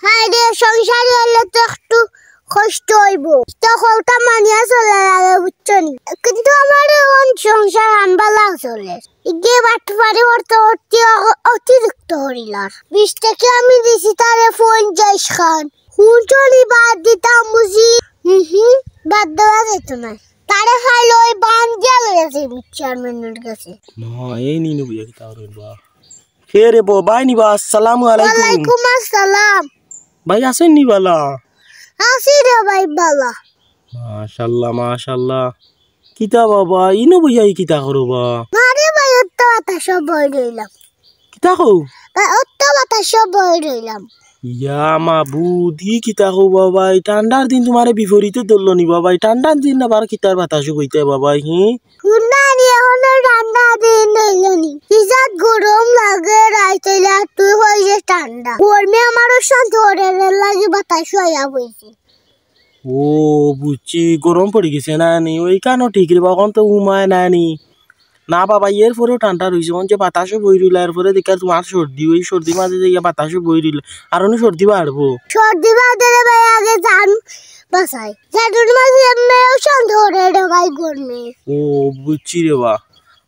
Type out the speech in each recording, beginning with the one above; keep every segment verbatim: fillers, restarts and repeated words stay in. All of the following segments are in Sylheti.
হায় রে, সংসারী অইলে তো একটু কষ্ট অইবো, তো হকলতা মানিয়া চলা লাগে, বুঝছো নি? কিন্তু আমার অখন সংসার আনবালা চলে, ইগে বাটপারি করতে করতে অ-, অতিরিক্ত করিলার। বিশ টেকা আমি দিছি তারে পঞ্চাশ খান, হুনছো নি বাদ দিতাম বুঝি? হুম হুম, বাদ দেওয়া যাইতো না। তারে খাইলে ওই বান্দিয়া লইয়া যাইবি চেয়ারম্যানের কাছে। মা, এই নিনু ভাইয়া কিতা করইন বা? কে রে বা? ভাই নি বা, আসসালামু আলাইকুম। ওয়ালাইকুম আসসালাম। ভাই আছইন নি বালা? আছি রে ভাই বালা। মাশাআল্লাহ, মাশাআল্লাহ। কিতা বাবা, ইনো বইয়া ই কিতা করো বা? না রে ভাই, অত বাতাসো বই রইলাম। কিতা কও? ভাই, অত বাতাসো বই রইলাম। ইয়া মাবুদ, ই কিতা কও বাবা, এই ঠান্ডার দিন তুমারে বিপরীতে ধরলো নি বাবা, এই ঠান্ডার দিন আবার কিতার বাতাসো বইতে বাবা, হি? হুন্ডা নি, এখনো ঠান্ডা দিন অইলো নি। কি জাত গরম লাগে রাইত অইলে, আর তুই কইস যে ঠান্ডা। গরমে আমার অশান্তি করে, এর লাগি বাতাসো আইয়া বইছে। ও, বুঝছি, গরম পড়ি গেছে না নি? ওই কানো ঠিক রে বা, অখন তো উমায় না নি। না বাবা, এর পরেও ঠান্ডা রইছে, অখন যে বাতাসো বই রইলা, এর পরে দেখিয়ার তুমার সর্দি, ওই সর্দির মাঝে যে ইয়া বাতাসো বই রইলা, আর অনো সর্দি বাড়বো। সর্দি বাড়ে রে ভাই, আগে জান বাঁচাই। জানুর মাঝে এমনেও সন্দেহ রে রে ভাই গরমে। ও, বুঝছি রে বা।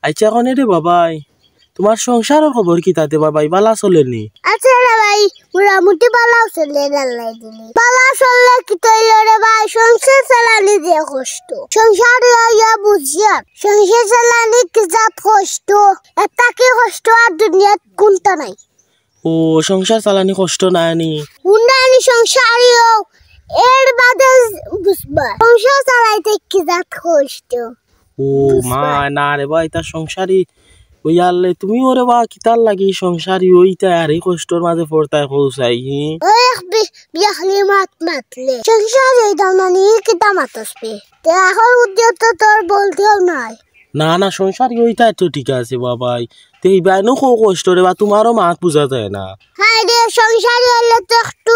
আচ্ছা, অখন এ রে বাবাই, তুমার সংসারর খবর কিতা তে বাবাই, বালা চলে নি? আছে রে ভাই, মোটামুটি বালাও চলে, আল্লায় দিলে। বালা চললে কিতা অইলো রে ভাই, সংসার চালানি যে কষ্ট। সংসার ইয়া বুঝিয়ার, সংসার চালানি কি জাত কষ্ট, এর থাকি কষ্ট আর দুনিয়াত কুনটা নাই। ও, সংসার চালানি কষ্ট নায় নি? হুন্ডা নি সংসারী অও, এর বাদে বুঝবা। সংসার চালাইতে কি জাত কষ্ট। ও বুঝবা। মা, না রে বা, ইতা সংসারী অইয়ারলে তুমি ওরে বা কিতার লাগি সংসারী অইতায় আর ই কষ্টর মাঝে পড়তায় কও চাই, হি? ওই এক বি-, বিয়াখলি মাত মাতলে। সংসারী অইতাম না নি, কিতা মাতস বে? তে এখন উদ্যোগ তো তোর বলতেও নাই। না, না, সংসারী অইতায় তো ঠিক আছে বাবাই। তে ইবায়নও কও কষ্ট রে বা, তুমারও মাত বুঝা যায় না। হায় রে, সংসারী অইলে তো একটু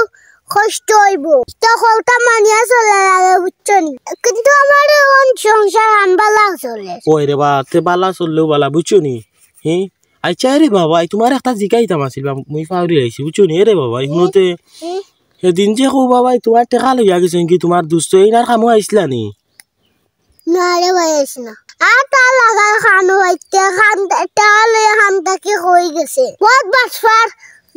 কষ্ট অইবো। তো হকলতা মানিয়া চলা লাগে, বুঝছো নি? কিন্তু আমার অখন সংসার আনবালা চলে। ওই রে বা, তে বালা চললেও বালা, বুঝছো নি? হে? আচ্ছা, এ রে বাবাই, তুমারে একটা জিকাইতাম আছিল বা, মুই পাউরি আইছি, বুঝছো নি? এ রে বাবাই, হুনো তে, হুম। সেদিন যে কও বাবাই, তুমার টেকা লইয়া গেছইন কি তুমার দুস্ত, এইন আর কামো আইছলা নি? না রে ভাই, আইছি না। আর তা লাগার খানো বাইতে খান, তা লইয়া খান থাকি কই গেছে। বহুত বাটপার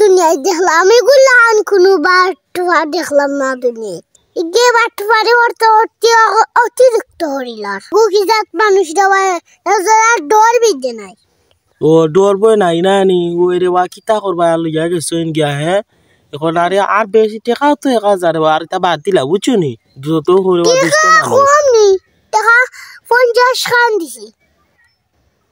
দুনিয়াত দেখলাম, আমি গুলা খান কুনু বাটপার দেখলাম না দুনিয়াত। ইগে বাটপারি করতে করতে অ-, অতিরিক্ত করিলার। গু কি জাত মানুষ রে ভাই, এ যারা ডর বিদ্যে নাই। ও, ডর ভয় নাই না নি? ওই রে বা, কিতা করবা, আর লইয়া গেছইন গিয়া, হে? অখন আরে আর বেশি টেকা তো এক হাজার, আর ইতা বাদ দিলা, বুঝছো নি? যত করে বা দুস্ত মানুষ। কম নি, টেকা পঞ্চাশ খান দিছি।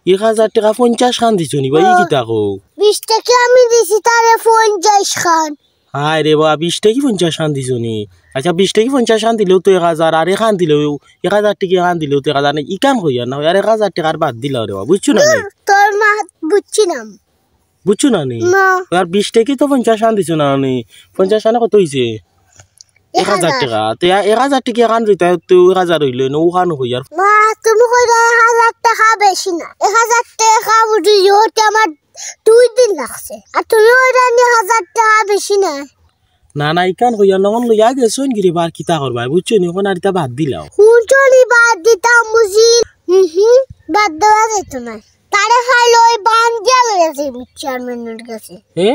এক হাজার টেকা পঞ্চাশ খান দিছো নি বা, ই কিতা কও? বিশ টেকা আমি দিছি তারে পঞ্চাশ খান। হায় রে বা, বিশ টেকি পঞ্চাশ খান দিছো নি? আচ্ছা, বিশ টেকি পঞ্চাশ খান দিলেও তো এক হাজার, আর এক খান দিলেও, এক হাজার টেকি এক খান দিলেও তো এক হাজার নি, ইখান কইয়ার না, আর এক হাজার টেকার বাদ দিলাও রে বা, বুঝছো না নি? তোর মা বুঝছি না। বুঝছো না নি? না। আর বিশ টেকি তো পঞ্চাশ খান দিছো না নি? পঞ্চাশ খানে কত অইছে? এক হাজার। এক হাজার টেকা। তে এক হাজার টেকি এক খান দিতা তো এক হাজার অইলো না, অখান কইয়ার। মা, তুমি কইলা এক হাজার টেকা বেশি না। এক হাজার টেকা বুঝি ইয়তে আমার দুই দিন লাগছে। আর তুমি কইলা নি এক হাজার টেকা বেশি না। না, না, ইখান কইয়ার না, অখন লইয়া গেছইন গিরে বা, আর কিতা করবায়, বুঝছো নি? অখন আর ইতা বাদ দিলাও। হুনছো নি বাদ দিতাম বুঝি? হুম, হুম, বাদ দেওয়া যাইতো না। তারে খাইলে ওই বান্দিয়া লইয়া যাইবি চেয়ারম্যানের কাছে। হে?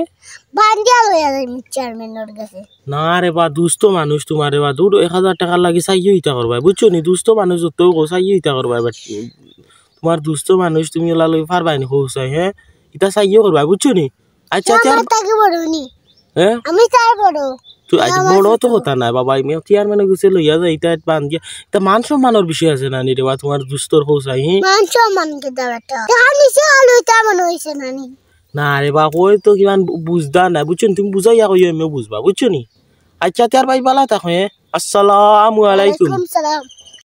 বান্দিয়া লইয়া যাইবি চেয়ারম্যানের কাছে। না রে বা, দুস্ত মানুষ তুমার রে বা, দুর এক হাজার টেকার লাগি চাইও ইতা করবায়, বুঝছো নি? দুস্ত মানুষ যত কও চাইও ইতা করবায়, but তুমার দুস্ত মানুষ তুমি ওলা লই পারবায় নি, কও চাই, হে? ইতা চাইও করবায়, বুঝছো নি? আচ্ছা, তে আচ্ছা, আমার থাকি বড় নি। হে? আমি তার বড়। তুই আজ আমার বড় তো ছোট। কথা নাই বাবা, আমি চেয়ারম্যানের কাছে লইয়া যাই, ইতা বান্দিয়া, ইতা মান সম্মানর বিষয় আছে না নি রে বা, তুমার দুস্তর কও চাই, হে? মান সম্মান কিতা বেটা? তাহার নিচে আলু ইতা মনে অইছে না নি? না রে বা, কই তো কিমান বু-, বুঝদা না, বুঝছো নি? তুমি বুঝাইয়া কইও, এমনেও বুঝবা, বুঝছো নি? আচ্ছা, তে আর ভাই বালা থাকো, হে? আসসালামু আলাইকুম। ওয়ালাইকুম সালাম।